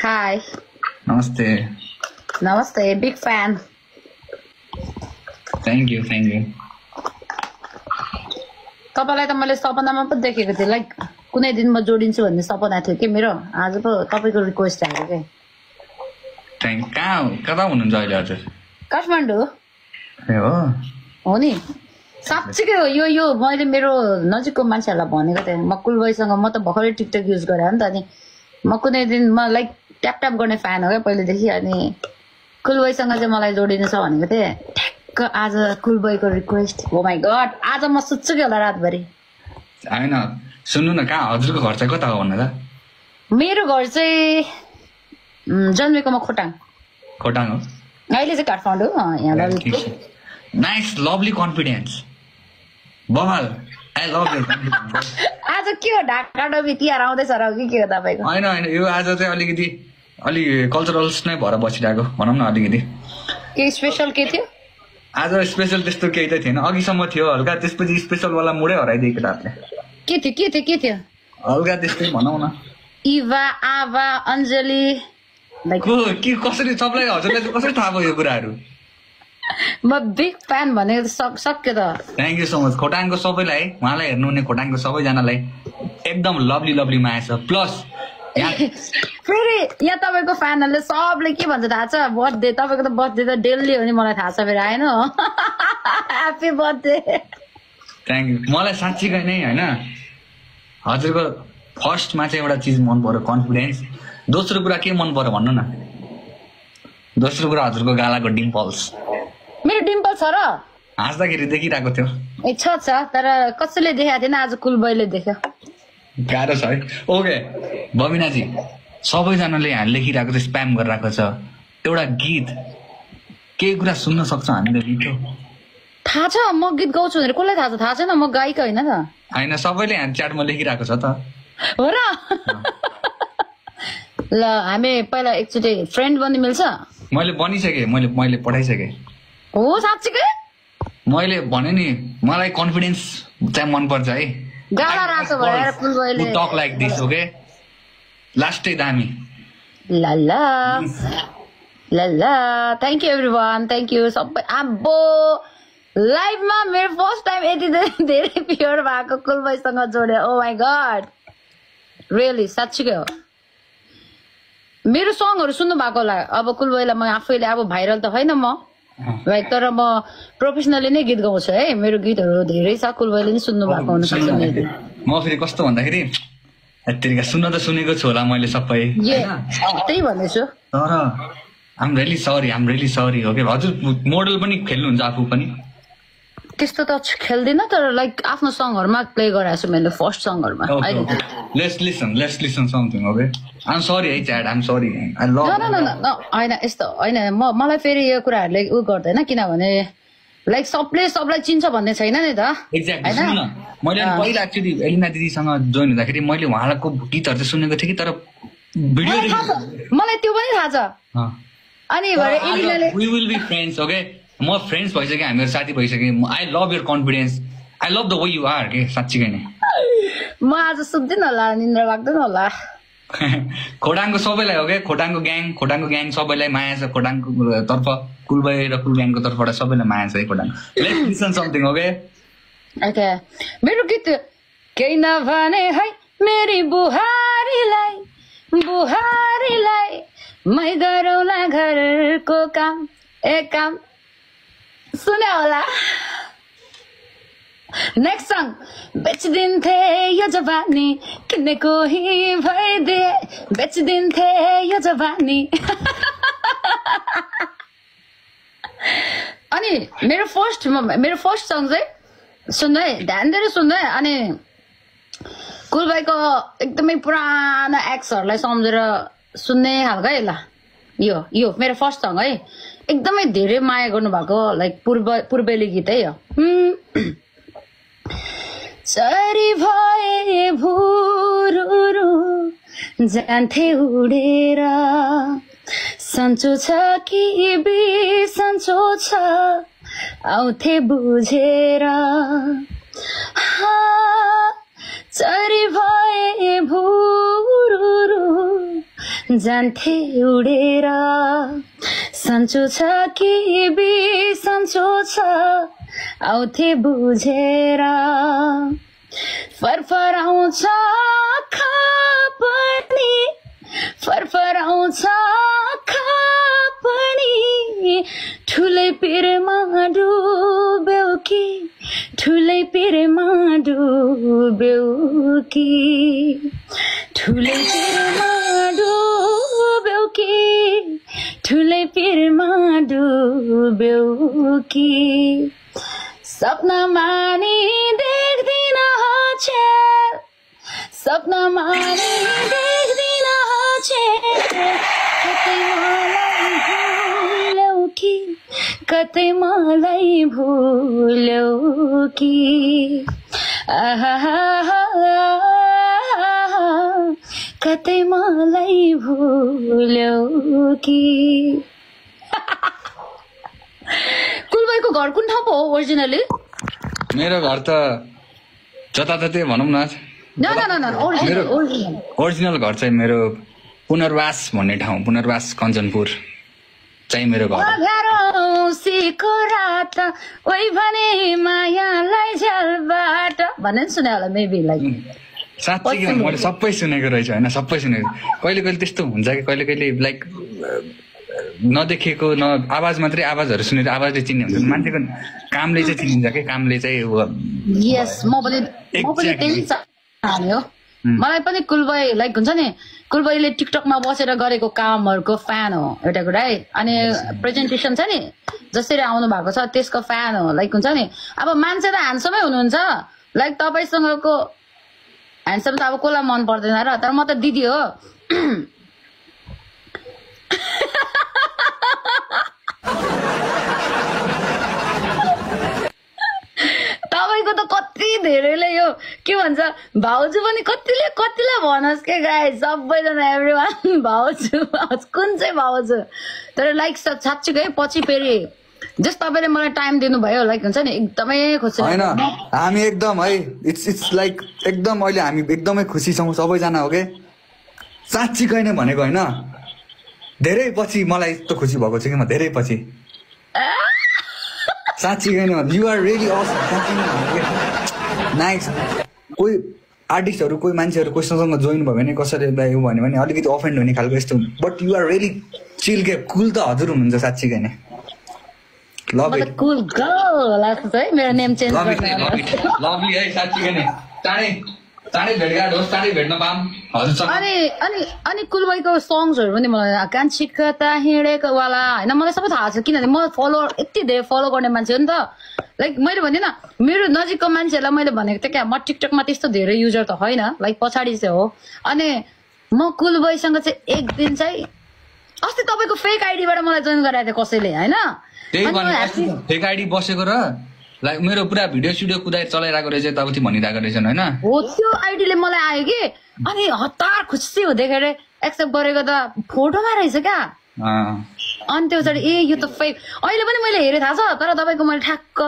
Hi. Namaste. Namaste. Big fan. Thank you. तपाईलाई त मैले सपनामा पो देखेको थिएँ लाइक कुनै दिन म जोडिन्छु भन्ने सपना थियो कि मेरो आज पो तपाईको रिक्वेस्ट आयो के कता हुनुहुन्छ अहिले हजुर काठमाडौँ ए हो नि साच्चै हो यो मैले मेरो नजिकको मान्छेहरुलाई भनेको थिएँ म कुलबाईसँग म त भर्खरै टिकटक युज गरे नि त अनि म कुनै दिन म लाइक ट्याप ट्याप गर्ने फ्यान हो क्या पहिलेदेखि अनि कुलबाईसँग चाहिँ मलाई जोडिनु छ भनेको थिएँ आज कुलबाईको रिक्वेस्ट हो माई गॉड आज म सुत्छु कि होला रातभरि हैन सुन्नु न कहाँ हजुरको घर चाहिँ कता हो भन्नु त मेरो घर चाहिँ जन्मेकोमा खोटाङ हो अहिले चाहिँ काठमाडौँ यहाँ ललितपुर नाइस लभली कन्फिडेन्स बवाल आई लभ यु आज के हो ढाका डबी तिहार आउँदैछ र के हो तपाईको हैन यो आज चाहिँ अलि कल्चरल्स नै भएर बसिरहेको भनौँ न अलिकति के स्पेशल के थियो आज स्पेशल त्यस्तो केही त थिएन अघिसम्म थियो हल्का त्यसपछि स्पेशल वाला मुडै हराइदिएको केटाहरूले के थियो हल्का त्यस्तै भनौँ न इभा आभा अञ्जली के कसरी सबलाई हजुरलाई चाहिँ कसरी थाहा भयो यो कुराहरू म बिग फ्यान भनेको सक्यो त थ्याङ्क यू सो मच खोटाङको सबैलाई उहाँलाई हेर्नुहुने खोटाङको सबैजनालाई एकदम लभली माया छ प्लस फेरि यहाँ तपाईँको फ्यानहरूले सबले के भन्छ थाहा छ बर्थडे तपाईँको त बर्थडे त डेली हो नि मलाई थाहा छ फेरि आएन ह्याप्पी बर्थडे थ्याङ्क यू मलाई साँच्चीकै नै होइन हजुरको फर्स्टमा चाहिँ एउटा चिज मन पर्यो कन्फिडेन्स दोस्रो कुरा के मन पर्यो भन्नु न दोस्रो कुरा हजुरको गालाको डिम्पल्स मेरो डिम्पल छ र हाँस्दाखेरि देखिरहेको थियो ए छ तर कसैले देखाएको थिएन आज कुलबाईले देख्यो गाह्रो छ है ओके बबिनाजी सबैजनाले यहाँ लेखिरहेको छ स्प्याम गरिरहेको छ एउटा गीत केही कुरा सुन्न सक्छ हामीले मिठो थाहा छ म गीत गाउँछु भनेर कसलाई थाहा छैन म गायिका होइन त होइन सबैले यहाँ च्याटमा लेखिरहेको छ त हो र ल हामी पहिला एकचोटि फ्रेन्ड बन्नु मिल्छ मैले बनिसकेँ मैले पठाइसकेँ हो साँच्चीकै मैले भने नि मलाई कन्फिडेन्स चाहिँ मनपर्छ है गाला रातो भएर कुलबाईले टक लाइक दिस ओके लास्टै दामी ल thank you everyone thank you सबै आबो लाइभमा मेरो फर्स्ट टाइम यति धेरै प्योर भएको कुलबाईसँग जोडे ओ माई गॉड रियली साँच्चीकै हो मेरो सङहरू सुन्नु भएको होला अब कुलबाईलाई म आफैले अब भाइरल त होइन म लाइक तर म प्रोफेसनली नै गीत गाउँछु है मेरो गीतहरू धेरै छ कुलबाईले नि सुन्नु भएको हुनसक्छ म फेरि कस्तो भन्दाखेरि यतिका सुन्न त सुनेको छु होला मैले सबै त्यही भन्दैछु तर आम रियली सरी हो कि हजुर मोडल पनि खेल्नुहुन्छ आफू पनि त्यस्तो त खेल्दिन तर लाइक आफ्नो सङहरूमा प्ले गराएको छु मैले फर्स्ट सङहरूमा let's listen something okay I'm sorry है chat I'm sorry I love होइन यस्तो होइन मलाई फेरि यो कुराहरूले उ गर्दैन किनभने लाइक सबलाई चिन्छ भन्ने छैन नि त एक्ज्याक्टली सुन मैले पहिला एक्चुअली एलिना दिदीसँग जोइन हुँदाखेरि मैले उहाँको गीतहरू चाहिँ सुनेको थिएँ कि तर भिडियो मलाई त्यो पनि थाहा छ अनि we will be friends okay म फ्रेन्ड्स भइसक्यो हामीहरू साथी भइसक्यो I love your confidence I love the way you are के साँच्चीकै नै म आज सुत्दिन होला निन्द्रा लाग्दैन होला खोटाङको सबैलाई हो क्या खोटाङको ग्याङ सबैलाई माया छ खोटाङको तर्फ कुलबाई र कुल ग्याङको तर्फबाट सबैलाई माया छ है Khotang let's listen something okay okay मेरो गीत केही नभने है मेरी बुहारीलाई मै गरौँला घरको काम सुने होला नेक्स्ट सङ बेचिदिन्थे यो जवानी किन्ने कोही भइदिए बेचिदिन्थे यो जवानी अनि मेरो फर्स्ट सङ चाहिँ सुन्दै ध्यान दिएर सुन्दै अनि कुलबाईको एकदमै पुरानो एक्सहरूलाई सम्झेर सुन्ने खालको है ल यो मेरो फर्स्ट सङ है एकदमै धेरै माया गर्नुभएको लाइक पूर्वेली गीत है यो चरी भए भुरुरु जान्थे उडेर सन्चो छ कि बिसन्चो छ आउँथे बुझेर चरी भए भुरुरु जान्थे उडेर सन्चो छ कि बिसन्चो छ आउँथे बुझेर फरफराउँछ खापनी फरफराउँछ खापनी ठुलै पिरमा डुब्यौ कि ठुलै पिरमा डुब्यौ कि ठुलै पिरमा डुब्यौ कि ठुलै पिरमा डुब्यौ कि सपनामा नि देख्दिन छेल सपनामा नि देख्दिन छेल कतै मलाई भुल्यौ कि कतै मलाई भुल्यौ कि कुलबाईको घर कुन ठाउँ हो ओरिजिनली मेरो घर त जताततै भनौँ न ओरिजिनल घर चाहिँ मेरो पुनर्वास भन्ने ठाउँ पुनर्वास कञ्चनपुर चाहिँ मेरो घर रात ओइ भने मायालाई झ्यालबाट भन्ने सुने होला मेबी लाइक साँच्चै कि मैले सबै सुनेको रहेछ होइन सबै सुनेको कहिले कहिले त्यस्तो हुन्छ कि कहिले कहिले लाइक नदेखेको न आवाज मात्रै आवाजहरू सुनेर आवाजले चिन्ने हुन्छ मान्छेको कामले चाहिँ चिनिन्छ कि कामले चाहिँ यस म पनि त्यही चाहने हो मलाई पनि कुलबाई लाइक हुन्छ नि कुलबाईले टिकटकमा बसेर गरेको कामहरूको फ्यान हो एउटा कुरा है अनि प्रेजेन्टेसन छ नि जसरी आउनु भएको छ त्यसको फ्यान हो लाइक हुन्छ नि अब मान्छे त ह्यान्डसमै हुनुहुन्छ लाइक तपाईँसँगको ह्यान्डसम त अब कसलाई मन पर्दैन र तर म त दिदी हो तपाईँको त कति धेरैले यो के भन्छ भाउजू पनि कतिले भनोस् के गाई सबैजना एभ्रिवान भाउजू कुन चाहिँ भाउजू तर लाइक साँच्चीकै पछि फेरि जस्ट तपाईँले मलाई टाइम दिनुभयो लाइक हुन्छ नि एकदमै खुसी होइन हामी एकदम है इट्स लाइक एकदम अहिले हामी एकदमै खुसी छौँ सबैजना हो के साँच्चीकै नै भनेको होइन धेरै पछि मलाई यस्तो खुसी भएको छ कि म धेरै पछि साँच्चीकै नै यु आर रियली असम साँच्ची नै भनेको नाइस कोही आर्टिस्टहरू कोही मान्छेहरू कोहीसँग जोइन भयो भने कसैलाई यो भन्यो भने अलिकति अफेन्ड हुने खालको यस्तो बट यु आर रियली चिल के कुल त हजुर हुनुहुन्छ साँच्चीकै नै कुल गर्ल लाग्छ है मेरो नेम चेन्ज लभली है साँच्चीकै नै चाँडै भेटघाट होस् चाँडै भेट्न पाऊँ हजुरसँग अनि कुलबाईको सङ्ग्सहरू पनि मलाई कान्छी कता हिँडेको वाला होइन मलाई सबै थाहा छ किनभने म फलोवर यति धेरै फलो गर्ने मान्छे हो नि त लाइक मैले भन्दिनँ मेरो नजिकको मान्छेहरूलाई मैले भनेको थिएँ क्या म टिकटकमा त्यस्तो धेरै युजर त होइन लाइक पछाडि चाहिँ हो अनि म कुलबाईसँग चाहिँ एक दिन चाहिँ अस्ति तपाईँको फेक आइडीबाट मलाई जोइन गराएको थियो कसैले होइन फेक आइडी बसेको र लाइक मेरो पुरा भिडियो सिडियो कुदाइ चलाइरहेको रहेछ यताउति भनिरहेको रहेछन् होइन हो त्यो आइडीले मलाई आयो कि अनि हतार खुसी हुँदैखेरि एक्सेप्ट गरेको त फोटोमा रहेछ क्या अनि त्यो पछाडि ए यो त फेक अहिले पनि मैले हेरेँ थाहा छ तर तपाईँको मैले ठ्याक्क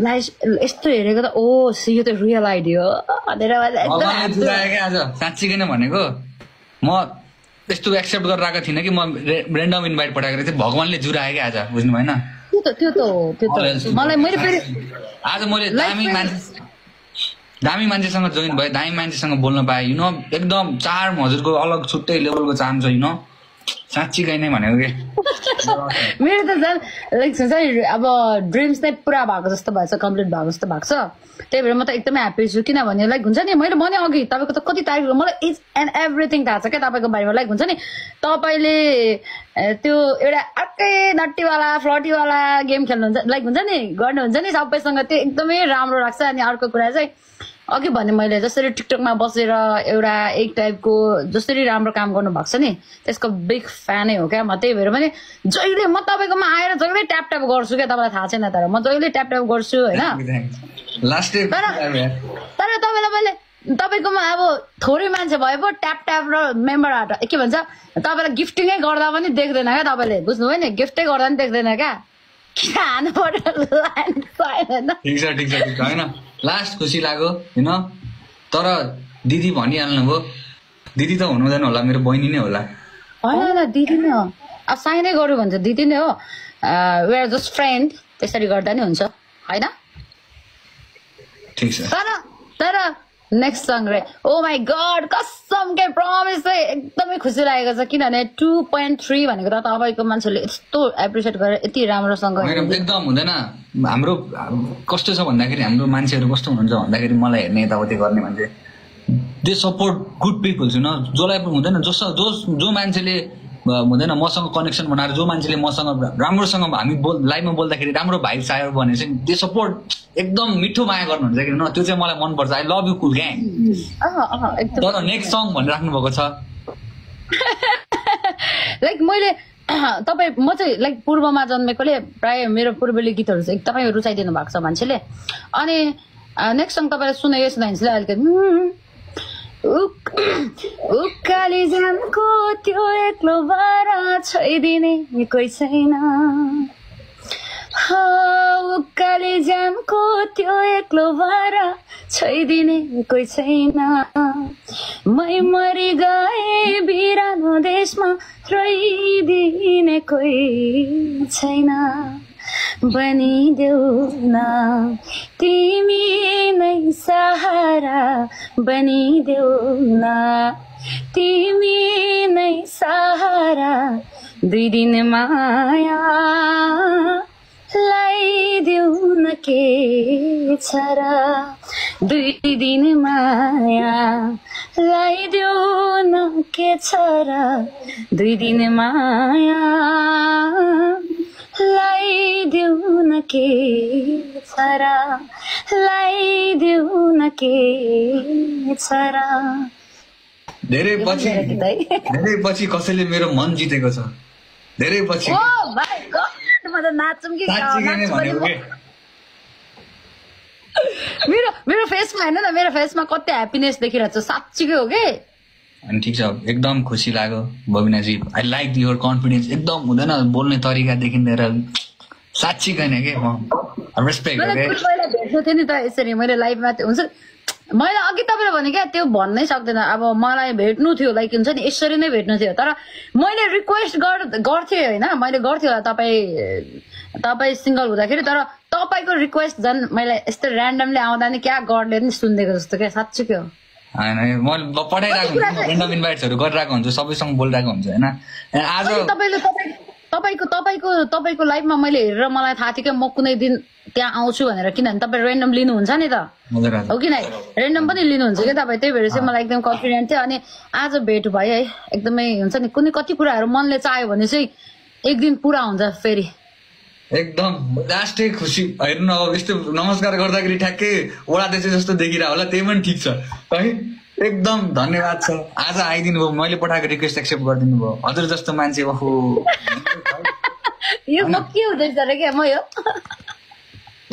लाइक यस्तो हेरेको त ओ यो त रियल आइडी हो साँच्चीकै नै भनेको म यस्तो एक्सेप्ट गरेर आएको थिइनँ कि म रेन्डम इन्भाइट पठाएको थिएँ भगवान्ले जुरायो क्या आज बुझ्नु भएन त्यो त मलाई मैले फेरि आज मैले दामी मान्छेसँग जोइन भएँ दामी मान्छेसँग बोल्न पाएँ यु नो एकदम चार्म हजुरको अलग छुट्टै लेभलको चार्म छ यु नो साँच्चीकै नै भनेको के मेरो त झन् लाइक हुन्छ नि अब ड्रिम्स नै पुरा भएको जस्तो भएको छ कम्प्लिट भएको जस्तो भएको छ त्यही भएर म त एकदमै ह्याप्पी छु किनभने लाइक हुन्छ नि मैले भने अघि तपाईँको त कति तारिक मलाई इच एन्ड एभ्रिथिङ थाहा छ क्या तपाईँको बारेमा लाइक हुन्छ नि तपाईँले त्यो एउटा अर्कै नट्टीवाला फ्लटीवाला गेम खेल्नुहुन्छ लाइक हुन्छ नि गर्नुहुन्छ नि सबैसँग त्यो एकदमै राम्रो लाग्छ अनि अर्को कुरा चाहिँ अघि भने मैले जसरी टिकटकमा बसेर एउटा एक टाइपको जसरी राम्रो काम गर्नु भएको छ नि त्यसको बिग फ्यानै हो क्या म त्यही भएर पनि जहिले म तपाईँकोमा आएर जहिले ट्याप ट्याप गर्छु क्या तपाईँलाई थाहा छैन तर म जहिले ट्याप ट्याप गर्छु होइन तर तपाईँलाई मैले तपाईँकोमा अब थोरै मान्छे भए पो ट्याप ट्याप र मेम्बर आर्ट के भन्छ तपाईँलाई गिफ्टिङै गर्दा पनि देख्दैन क्या तपाईँले बुझ्नुभयो नि गिफ्टै गर्दा पनि देख्दैन क्या किन हानु पर्यो लास्ट खुसी लाग्यो होइन तर दिदी भनिहाल्नु भयो दिदी त हुनुहुँदैन होला मेरो बहिनी नै होला होइन दिदी नै हो अब साइनै गर्यो भने त दिदी नै हो वी आर जस्ट फ्रेन्ड त्यसरी गर्दा नि हुन्छ होइन ठिक छ तर नेक्स्ट सङ रे ओ माई गड कसम के प्रमिस चाहिँ एकदमै खुसी लागेको छ किनभने 2.3 भनेको त तपाईँको मान्छेले यस्तो एप्रिसिएट गरेर यति राम्रोसँग एकदम हुँदैन हाम्रो कस्तो छ भन्दाखेरि हाम्रो मान्छेहरू कस्तो हुनुहुन्छ भन्दाखेरि मलाई हेर्ने यताउति गर्ने मान्छे दे सपोर्ट गुड पिपल्स होइन जसलाई हुँदैन जो मान्छेले हुँदैन मसँग कनेक्सन बनाएर जो मान्छेले मसँग राम्रोसँग हामी लाइफमा बोल्दाखेरि राम्रो भाइब्स आयो भने चाहिँ दे सपोर्ट एकदम मिठो माया गर्नुहुन्छ कि न त्यो चाहिँ मलाई मनपर्छ I love you cool gang तर नेक्स्ट सङ भनेर राख्नु भएको छ लाइक मैले म चाहिँ लाइक पूर्वमा जन्मेकोले प्राय मेरो पूर्वेली गीतहरू चाहिँ एकदमै रुचाइदिनु भएको छ मान्छेले अनि नेक्स्ट सङ तपाईँलाई सुनाइन्छ अलिकति उकाली जानको त्यो एक्लो बारा छोइदिने कोही छैन उकाली जानको त्यो एक्लो बारा छोइदिने कोही छैन मै मरि गए बिरानो देशमा रोइदिने कोही छैन बनिदेऊ न तिमी नै सहारा बनिदेऊ न तिमी नै सहारा 2 दिन माया लाइदेऊ न के छ र 2 दिन माया लाइदेऊ न के छ र 2 दिन माया लाइदेऊ न के छ र लाइदेऊ न के छ र धेरै पछि कसैले मेरो मन जितेको छ धेरै पछि ओ भाइ गड म त नाच्छु कि मेरो फेसमा हैन न मेरो फेसमा कति ह्याप्पीनेस देखिरहेको छ साच्चीकै हो के अनि ठिक छ एकदम खुसी लाग्यो बबिनाजी आई लाइक योर कन्फिडेन्स एकदम हुँदैन बोल्ने तरिकादेखि लिएर साच्चीकै नै के म रेस्पेक्ट हो के पहिला भेट्नु थियो नि त यसरी मैले लाइभमा हुन्छ मैले अघि तपाईँले भने क्या त्यो भन्नै सक्दैन अब मलाई भेट्नु थियो लाइक हुन्छ नि यसरी नै भेट्नु थियो तर मैले रिक्वेस्ट गर्थेँ होइन मैले गर्थेँ होला तपाईँ सिङ्गल हुँदाखेरि तर तपाईँको रिक्वेस्ट झन् मैले यस्तो ऱ्यान्डमली आउँदा नि क्या गडले नि सुनिदिएको जस्तो क्या साँच्चै के हो होइन मैले पठाइरहेको हुन्छु ऱ्यान्डम इन्भाइट्सहरू गरिरहेको हुन्छु सबैसँग बोलिरहेको हुन्छ होइन आज तपाईँको लाइफमा मैले हेरेर मलाई थाहा थियो क्या म कुनै दिन त्यहाँ आउँछु भनेर किनभने तपाईँ ऱ्यान्डम लिनुहुन्छ नि त हो कि नै ऱ्यान्डम पनि लिनुहुन्छ क्या तपाईँ त्यही भएर चाहिँ मलाई एकदम कन्फिडेन्ट थियो अनि आज भेट भयो है एकदमै हुन्छ नि कुनै कति कुराहरू मनले चाह्यो भने चाहिँ एक दिन पुरा हुन्छ फेरि एकदम लास्टै खुसी हेर्नु अब यस्तो नमस्कार गर्दाखेरि ठ्याक्कै ओडाध्यक्ष जस्तो देखिरह होला त्यही पनि ठिक छ है एकदम धन्यवाद छ आज आइदिनु भयो मैले पठाएको रिक्वेस्ट एक्सेप्ट गरिदिनु भयो हजुर जस्तो मान्छे ओहो यो म के हुँदैछ र क्या म यो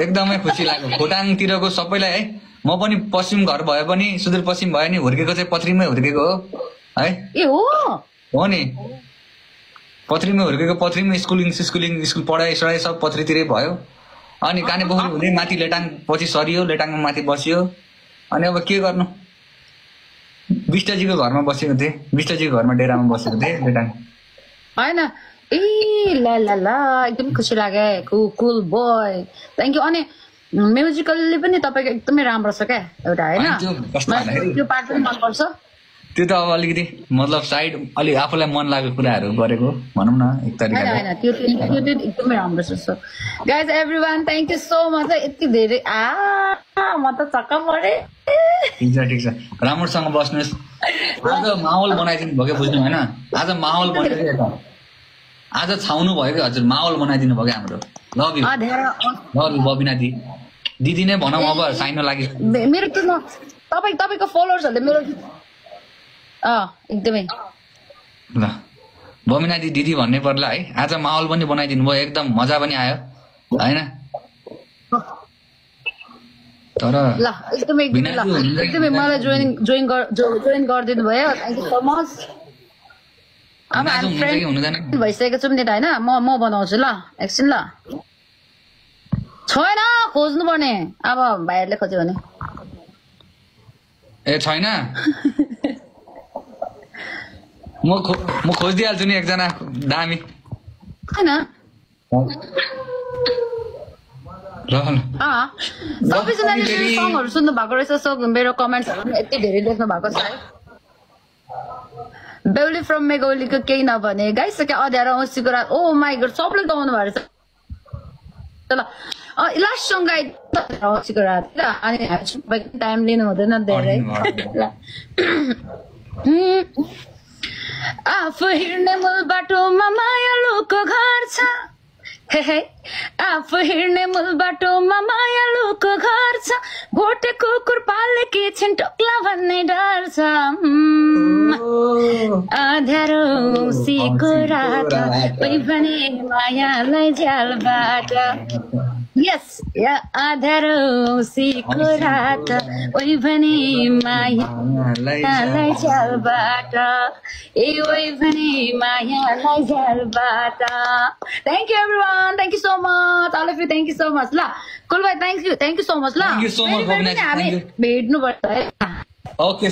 एकदमै खुसी लाग्यो खोटाङतिरको सबैलाई है म पनि पश्चिम घर भए पनि सुदूरपश्चिम भए नि हुर्केको चाहिँ पथरीमै हुर्केको हो है ए हो नि पथरीमै हुर्केको पथरीमै स्कुल पढाइ सढाइ सब पथरीतिरै भयो अनि काने पोखरी हुँदै माथि लेटाङ पछि सरियो लेटाङमा माथि बसियो अनि अब के गर्नु विष्टजीको घरमा बसेको थिएँ विष्टजीको घरमा डेरामा बसेको थिएँ लेटाङ होइन ए ल एकदमै खुसी लाग्यो कुल बोय थ्याङ्क यू अनि म्युजिकल्ली पनि तपाईँको एकदमै राम्रो छ क्या एउटा होइन त्यो पार्ट पनि मनपर्छ त्यो त अब अलिकति मतलब साइड अलि आफूलाई मन लागेको कुराहरू गरेको भनौँ न एक तरिकाले त्यो एकदमै राम्रो छ guys everyone thank you so much यति धेरै म त छक्क परेँ ठिक छ राम्रोसँग बस्नुहोस् आज माहौल बनाइदिनु भयो क्या बुझ्नु होइन आज माहौल बनाइदिनु आज छाउनु भयो क्या हजुर माहौल बनाइदिनु भयो क्या हाम्रो लभ यु बबिना दिदी नै भनौँ अब साइन लागि मेरो त्यो तपाईँको फलोवर्सहरूले मेरो एकदमै ल बबिना दिदी भन्नै पर्ला है आज माहौल पनि बनाइदिनु भयो एकदम मजा पनि आयो होइन तर ल एकदमै मलाई जोइन गरिदिनु भयो थ्याङ्क यू सो मच अब हामी फ्रेन्ड भइसकेको छौँ नि त होइन म बनाउँछु ल एकछिन ल छैन खोज्नु पर्ने अब भाइहरूले खोज्यो भने ए छैन म खोजिदिइहाल्छु नि एकजना दामी होइन ल सबैजनाले मेरो सङहरू सुन्नु भएको रहेछ सो मेरो कमेन्ट्सहरू पनि यति धेरै लेख्नु भएको छ है बेउली फ्रम मेगौलीको केही नभने गाइसक्यो अँध्यारो औँसीको रात ओ माई गड सबले गाउनु भएको रहेछ ल लास्ट सङ गाइ औँसीको रात ल अनि टाइम लिनु हुँदैन धेरै आफू हिँड्ने मूल बाटोमा मायालुको घर छ हे आफू हिँड्ने मूल बाटोमा मायालुको घर छ भोटे कुकुर पाले के छिन् टोक्ला भन्ने डर छ अँध्यारो औँसीको रात कोही भने मायालाई झ्यालबाट यस अँध्यारो औँसीको रात कोही भने मायालाई झ्यालबाट ए ओइ भने मायालाई झ्यालबाट thank you everyone thank you so much all of you thank you so much ल कुल भाइ थ्याङ्क यू सो मच ल Thank you so much, हामी भेट्नु पर्छ है ओके